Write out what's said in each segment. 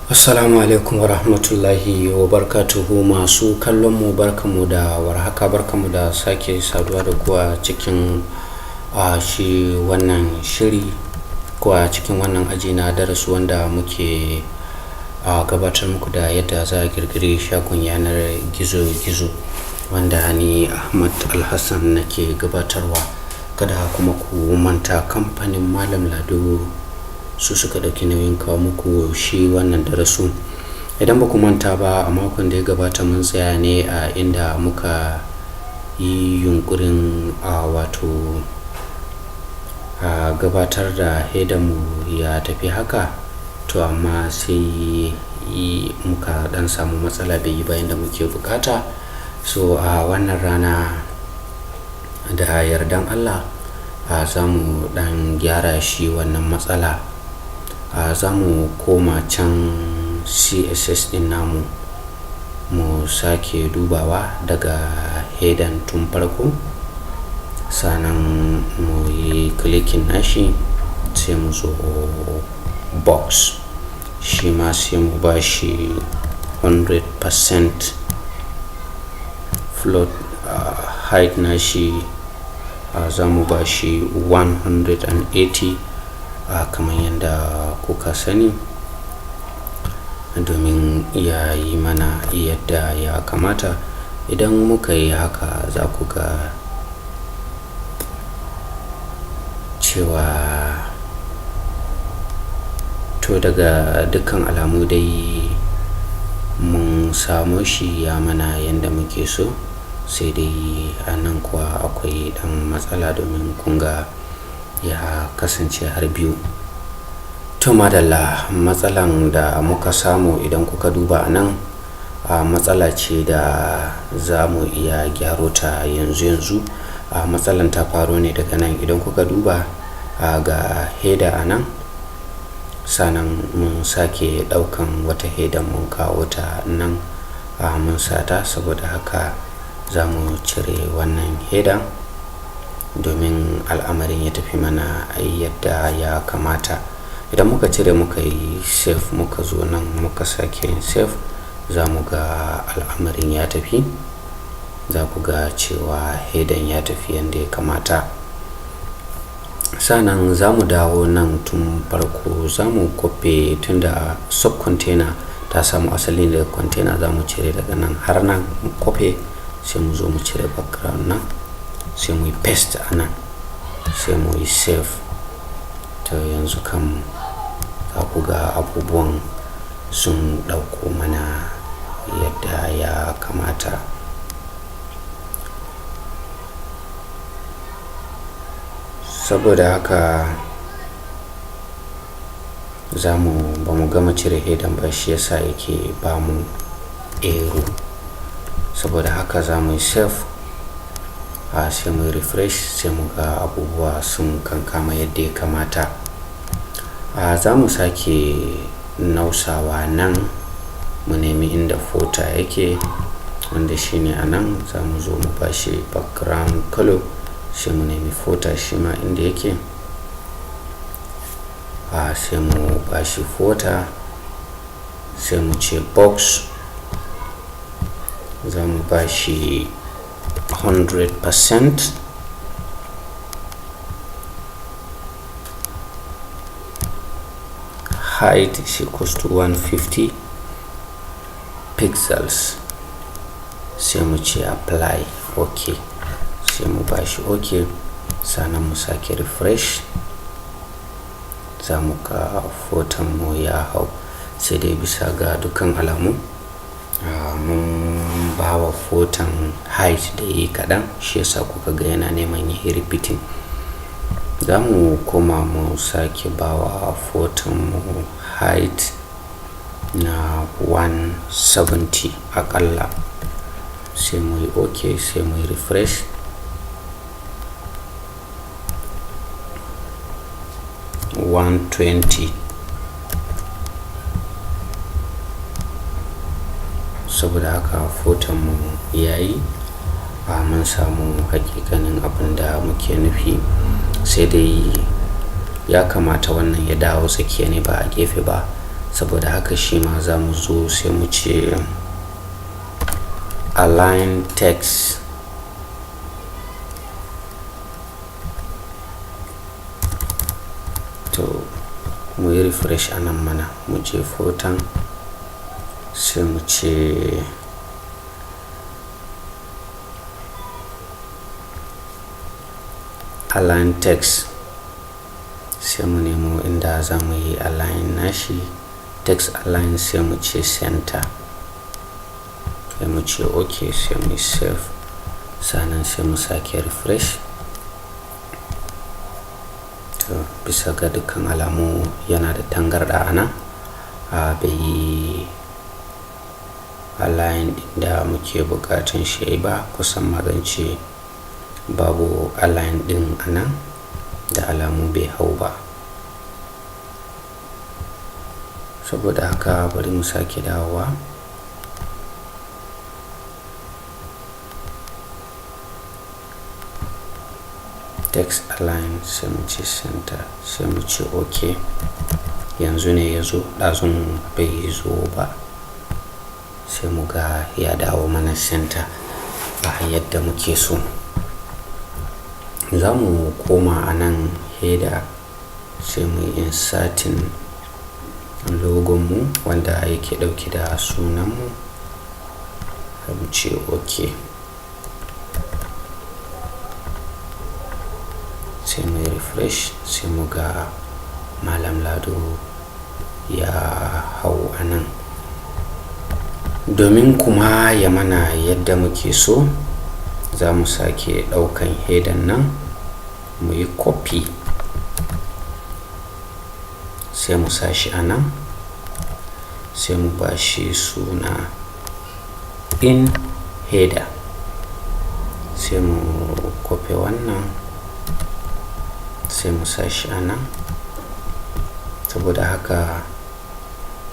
Assalamu alaikum wa rahmatullahi wa barkatuhu. Masu kallon mu, barkamu da warhaka, barkamu da sake saduwa da ku a cikin a shi wannan shiri ko a cikin wannan aji na darasi wanda muke a gabatar muku da yadda za a kirkiri shagon yanar gizo-gizo, wanda ni Ahmad Alhassan nake gabatarwa. Kada kuma ku manta, kamfanin Malam Lado su suka ɗauki nauyin kawo muku shi wannan darasu. Idan ba ku manta ba, a makon da ya gabata mun tsaya ne a inda muka yi yunkurin a wato a gabatar da mu ya tafi haka. To amma sai muka dan samu matsala, bai yi bayan da muke bukata. So a wannan rana, da yardan Allah, za mu dan gyara shi wannan matsala. Za mu koma can CSS din namu, mu sake dubawa daga header tun farko, sannan mu yi clicking nashi, sai mu zo box, shi ma sai mu ba shi 100% float. Height nashi za mu ba shi 180, kamar yadda kuka sani, domin ya yi mana yadda ya kamata. Idan muka yi haka, za ku ga cewa, to, daga dukkan alamu dai mun samu shi ya mana yadda muke so. Sai dai a nan kuwa akwai ɗan matsala, domin kun ga ya kasance har biyu. To madalla, matsalan da muka samu, idan kuka duba a nan, a matsala ce da za mu iya gyaro ta yanzu yanzu. A matsalan ta faru ne daga nan. Idan kuka duba, a ga header a nan, sannan mun sake ɗaukan wata header mun kawo ta nan, a mun sata. Saboda haka za mu cire wannan header domin al'amarin ya tafi mana yadda ya kamata. Idan muka cire, muka yi save, muka zo nan muka sake yin save, za mu ga al'amarin ya tafi. Za ku ga cewa header ya tafi yadda ya kamata. Sannan za mu dawo nan tun farko, za mu kwafe, tunda sub container ta samu asali daga container. Za mu cire daga nan har nan, mu kwafe, sai mu zo mu cire background nan, sai mu yi paste a nan, sai mu yi save. To yanzu kam za ku ga abubuwan sun ɗauko mana yadda ya kamata. Saboda haka za mu ba mu gama cire header ba, shi yasa yake ba mu error. Saboda haka za mu yi save, a sai mu yi refresh, sai mu ga abubuwa sun kankama yadda ya kamata. A za mu sake nausawa nan, mu nemi inda footer yake, wanda shine a nan. Za mu zo mu bashi background color, sai mu nemi footer shi ma inda yake, a sai mu bashi footer, sai mu ce box, za mu bashi 100%, height is equals to 150 pixels, sai mu ce apply, OK, sai mu bashi OK. Sannan mu sake refresh, za mu ga footer mu ya hau. Sai dai bisa ga dukkan alamu mun ba wa footer height da yi kaɗan, shi yasa kuka ga yana neman yi repeating. Za mu koma mu sake ba wa footer mu height na 170 aƙalla, sai mu yi OK, sai mu yi refresh. 120. Saboda haka footer mu yayi, a mun samu hakikanin abin da muke nufi. Sai dai ya kamata wannan ya dawo tsakiya ne, ba a gefe ba. Saboda haka shi ma za mu zo sai mu ce align text, to mu yi refresh a nan mana. Mu je footer, sai mu ce align text, sai mu nemo inda za mu yi align nashi, text align, sai mu ce center, sai mu ce ok, sai mu save. Sannan sai mu sake refresh. To, bisa ga dukkan alamu yana da tangarɗa a nan, a bai yi align da muke bukatan shi ba. Kusan magance babu align din a nan, da alamu bai hau ba. Saboda haka bari mu sake dawowa, text align, sai mu ce center, sai mu ce ok. Yanzu ne ya zo, ɗazun bai zo ba. Sai mu ga ya dawo mana center a yadda muke so. Za mu koma a nan header, sai mu yi inserting logon mu wanda yake ɗauke da sunanmu, sai mu ce ok, sai mu yi refresh, sai mu ga Malam Lado ya hau a nan. Domin kuma ya mana yadda muke so, za mu sake ɗaukan header nan, mu yi copy, sai mu sa shi a nan, sai mu ba shi suna in header. Sai mu copy wannan, sai mu sa shi a nan. Saboda haka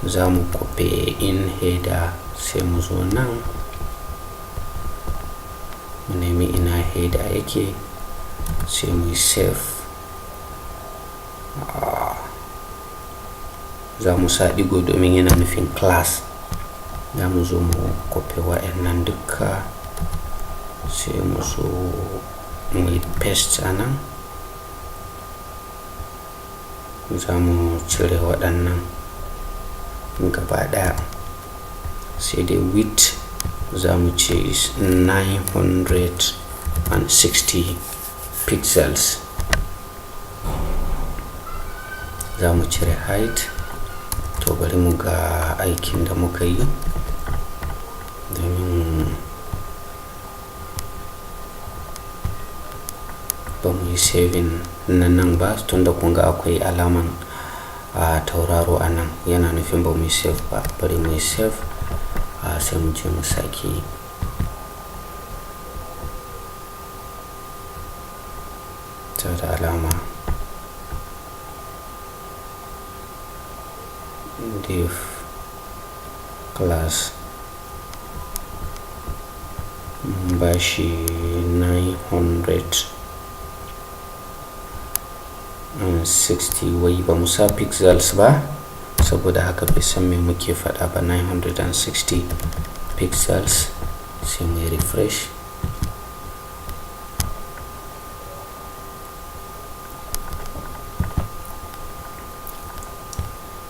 za mu copy in header, sai mu zo nan mu nemi ina header yake, sai mu yi save. Za mu sa digo domin yana nufin class. Za mu zo mu copy wa'annan duka, sai mu zo mu yi paste a nan. Za mu cire waɗannan gaba ɗaya, sai dai width za mu ce is 960 pixels. Za mu cire height. To, bari mu ga aikin da muka yi, domin ba mu yi saving na nan ba, tunda kun ga akwai alaman a tauraro a nan, yana nufin ba mu yi save ba. Bari mu yi save, sai mu je mu sake. Ta da alama div class ba shi 960. Wai ba mu sa pixels ba, saboda haka bai san me muke faɗa ba. 960 pixels, sai mu yi refresh.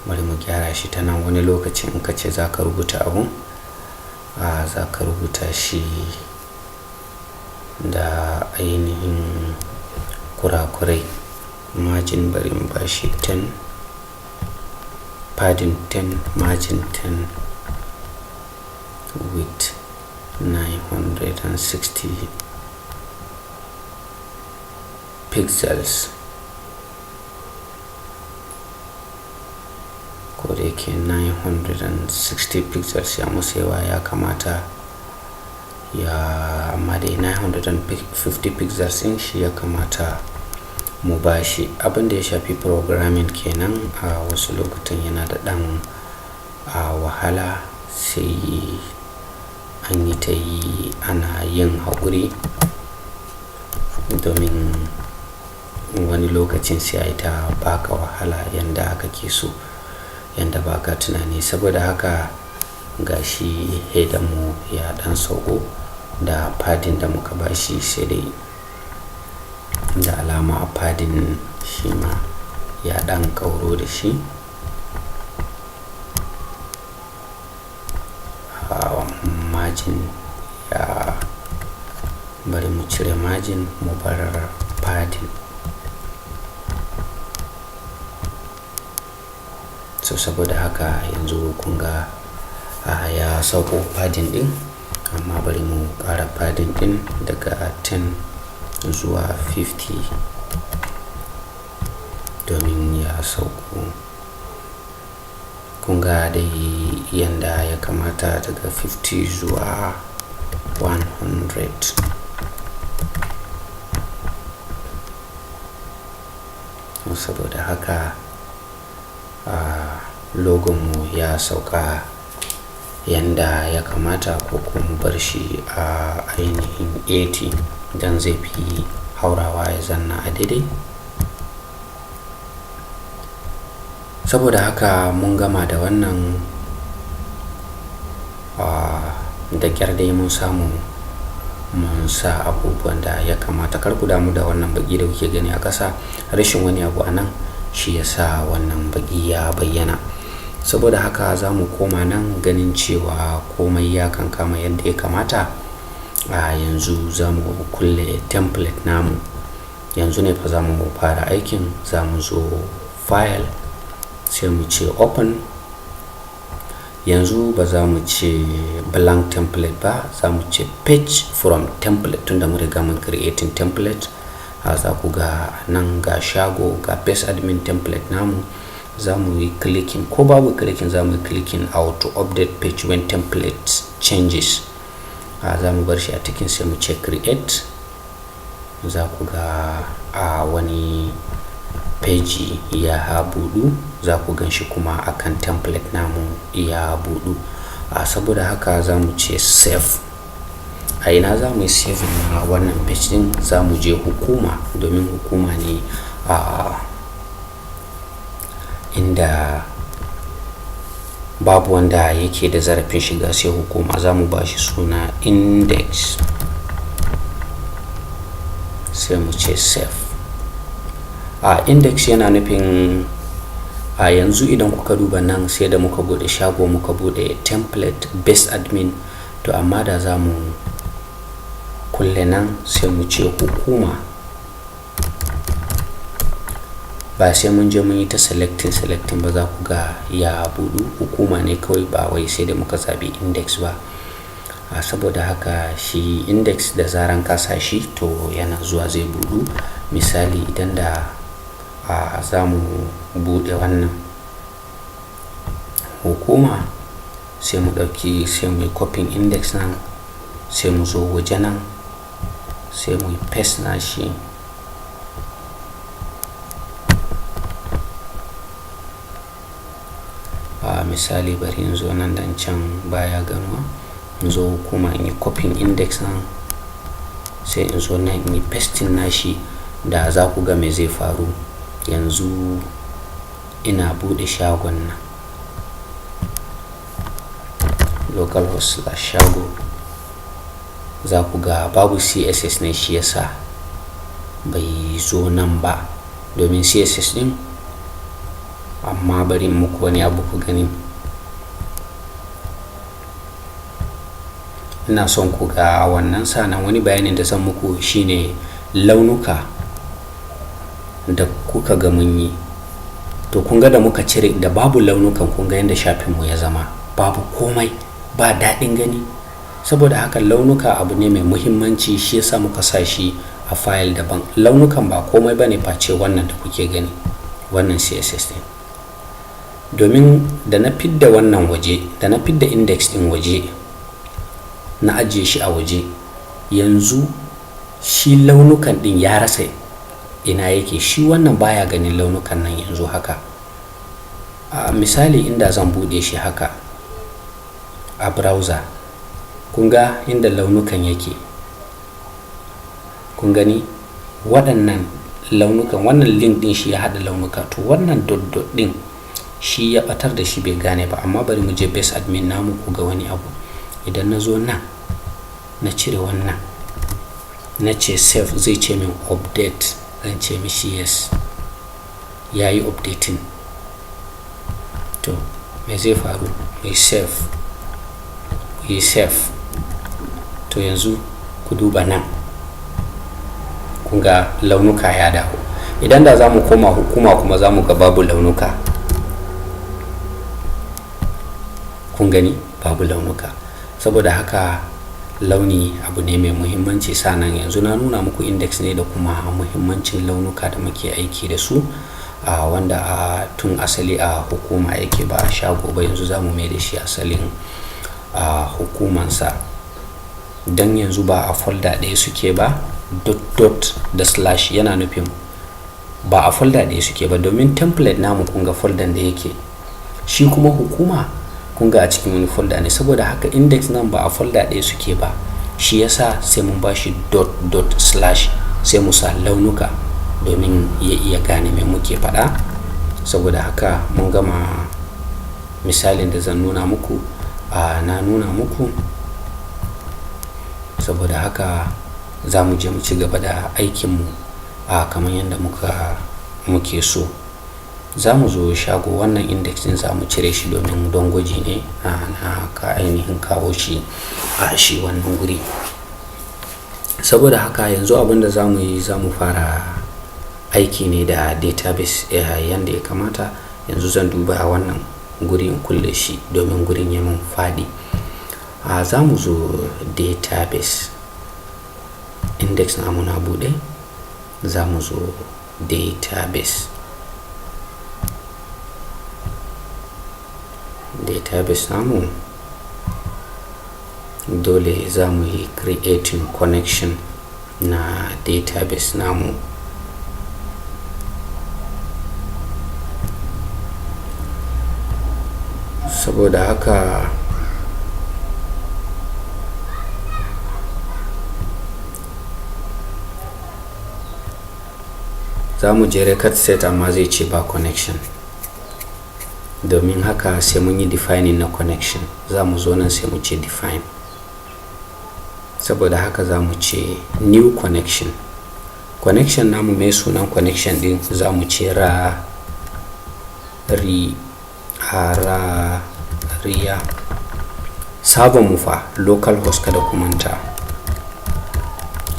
Bari mu gyara shi ta nan. Wani lokacin in ka ce za ka rubuta abu, a za ka rubuta shi da ainihin kurakurai. Margin bari mu ba shi 10, padding 10, margin 10, width 960 pixels. Ko da yake 960 pixels ya musu yawa, ya kamata ya, amma dai 950 pixels din shi ya kamata mu bashi. Abin da ya shafi programming kenan, a wasu lokutan yana da ɗan a wahala, sai an yi ta yi, ana yin haƙuri, domin wani lokacin sai a yi ta baka wahala yanda kake so. yadda ba ka tunani. Saboda haka ga shi header mu ya dan sauko da padding da muka bashi, sai dai da alama padding shi ma ya dan kauro da shi. Margin ya, bari mu cire margin, mu bar padding. So saboda haka yanzu kun ga ya sauko padding din, amma bari mu ƙara padding din daga 10 zuwa 50 domin ya sauko. Kun ga dai yanda ya kamata, daga 50 zuwa 100. Saboda haka logon mu ya sauka yanda ya kamata, ko kuma bar shi a ainihin 80 don zai fi haurawa ya zanna a daidai. Saboda haka mun gama da wannan da kyar dai mun samu mun sa abubuwan da ya kamata. Kar ku damu da wannan baki da kuke gani a ƙasa, rashin wani abu a nan shi ya sa wannan baki ya bayyana. Saboda haka za mu koma nan, ganin cewa komai ya kankama yadda ya kamata. A yanzu za mu kulle template namu. Yanzu ne fa za mu fara aikin. Za mu zo File, sai mu ce Open. Yanzu ba za mu ce blank template ba, za mu ce page from template, tunda mun riga mun creating template. A za ku ga nan ga shago, ga base admin template namu. Za mu yi clicking, ko babu clicking za mu yi clicking auto update page when template changes. A za mu bar shi a cikin, sai mu ce Create. Za ku ga a wani page ya budu, za ku gan shi kuma akan template namu ya budu. A saboda haka za mu ce Save. A ina za mu yi saving na wannan page din? Za mu je hukuma, domin hukuma ne a inda babu wanda yake da zarafin shiga sai hukuma. Za mu ba shi suna index, sai mu ce Save. A index yana nufin a yanzu idan kuka duba nan, sai da muka bude shago muka bude template base admin. To amma da za mu kulle nan, sai mu ce hukuma, ba sai mun je mun yi ta selecting selecting ba, za ku ga ya budu. Hukuma ne kawai, ba wai sai da muka zabi index ba. A saboda haka shi index, da zaran ka sa shi, to yana zuwa zai budu. Misali, idan da a za mu bude wannan hukuma, sai mu ɗauki, sai mu yi copying index nan, sai mu zo waje nan, sai mu yi paste na shi. A misali, bari in zo nan dan can baya ganuwa. In zo hukuma, in yi copying index nan, sai in zo nan in yi pasting nashi, da za ku ga me zai faru. Yanzu ina bude shagon nan, localhost/shago, za ku ga babu CSS ne, shi yasa bai zo nan ba, domin CSS din. Amma bari muku wani abu ku gani. Ina son ku ga wannan. Sanan wani bayanin da zan muku shine launuka da kuka ga mun yi. To kun ga da muka cire, da babu launukan, kun ga yadda shafinmu ya zama babu komai, ba daɗin gani. Saboda haka launuka abu ne mai muhimmanci, shi yasa muka sa shi a file daban. Launukan ba komai ba ne face wannan da kuke gani, wannan CSS din. Domin da na fidda wannan waje, da na fidda index din waje, na ajiye shi a waje, yanzu shi launukan din ya rasa ina yake. Shi wannan baya ganin launukan nan yanzu haka. A misali, inda zan bude shi haka a browser, kun ga inda launukan yake. Kun gani waɗannan launukan, wannan link din shi ya haɗa launuka. To wannan dot dot din Shi ya batar da shi, bai gane ba. Amma bari mu je base admin namu ku ga wani abu. Idan na zo nan na cire wannan, na ce save, zai ce min update. Zan ce mishi yes. Ya yi updating. To, me zai faru? Mai save, yi save. To, yanzu ku duba nan, kun ga launuka ya dawo. Idan da za mu koma hukuma kuma, za mu ga babu launuka. Kun gani, babu launuka. Saboda haka launi abu ne mai muhimmanci. Sannan yanzu na nuna muku index ne da kuma muhimmancin launuka da muke aiki da su, a wanda a tun asali a hukuma yake, ba a shago ba. Yanzu za mu mai da shi asalin a hukumansa, don yanzu ba a folder ɗaya suke ba. Dot dot da slash yana nufin ba a folder ɗaya suke ba, domin template namu, kun ga folder da yake, shi kuma hukuma kun ga a cikin wani folder ne. Saboda haka index nan ba a folder ɗaya suke ba, shi yasa sai mun ba shi dot dot slash, sai mu sa launuka domin ya iya gane me muke faɗa. Saboda haka mun gama misalin da zan nuna muku, a na nuna muku. Saboda haka za mu je mu ci gaba da aikinmu a kamar yadda muke so. Za mu zo shago. Wannan index din za mu cire shi domin don gwaji ne na ka ainihin kawo shi a shi wannan guri. Saboda haka yanzu abin da za mu yi, za mu fara aiki ne da database yadda ya kamata. Yanzu zan duba wannan guri in kulle shi domin gurin ya mun faɗi. A za mu zo database, index namu na buɗe. Za mu zo database. Database namu, dole za mu yi creating connection na database namu. Saboda haka za mu je record set, amma zai ce ba connection. Domin haka sai mun yi defining na connection. Za mu zo nan, sai mu ce define. Saboda haka za mu ce new connection. Connection namu, mai sunan connection din? Za mu ce ra ri ra riya. Server mu fa, localhost, kada ku manta,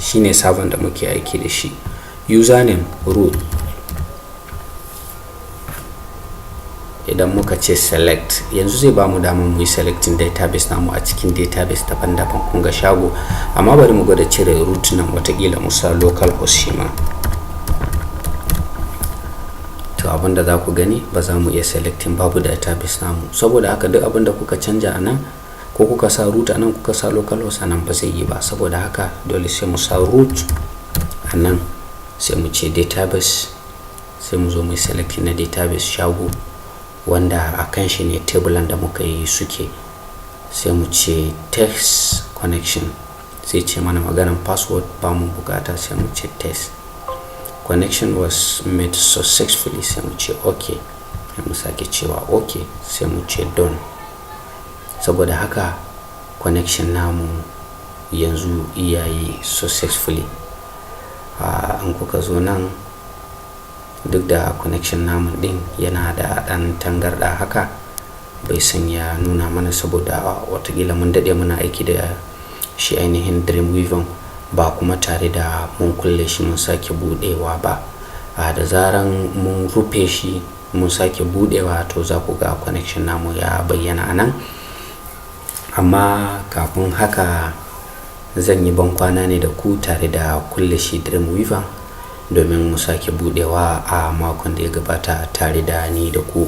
shine server da muke aiki da shi. Username root. Idan muka ce select, yanzu zai bamu damar mu yi selecting database namu a cikin database daban-daban. Kun ga shago. Amma bari mu gwada cire root nan, watakila mu sa localhost shi ma. To, abinda za ku gani, ba za mu iya selecting, babu database namu. Saboda haka duk abinda kuka canja a nan, ko kuka sa root a nan, kuka sa localhost a nan, ba zai yi ba. Saboda haka dole sai mu sa root a nan, sai mu ce database, sai mu zo mu yi selecting na database shago, wanda a kan shi ne tebulan da muka yi suke. Sai mu ce test connection. Sai ce mana maganan password ba mu bukata, sai mu ce test. Connection was made successfully. Sai mu ce ok, sai mu sake cewa ok, sai mu ce done. Saboda haka connection namu yanzu iyayi successfully. An kuka zo nan, duk da connection namu din yana da ɗan tangarɗa haka, bai sanya nuna mana, saboda watakila mun daɗe muna aiki da shi ainihin Dreamweaver ba kuma tare da mun kulle shi mun sake buɗewa ba. Da zaran mun rufe shi mun sake buɗewa, to za ku ga connection namu ya bayyana a nan. Amma kafin haka, zan yi bankwana ne da ku tare da kulle shi Dreamweaver domin mu sake budewa a makon da ya gabata tare da ni da ku.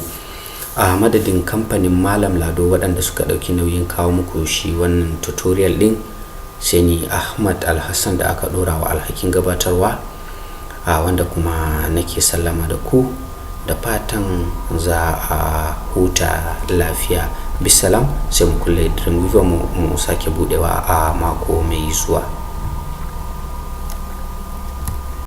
A madadin kamfanin Malam Lado, waɗanda suka ɗauki nauyin kawo muku shi wannan tutorial ɗin, sai ni Ahmad Alhassan da aka ɗora wa alhakin gabatarwa, a wanda kuma nake sallama da ku da fatan za a huta lafiya. Bisalam. Sai mu kulle Dreamweaver mu sake budewa a mako mai zuwa.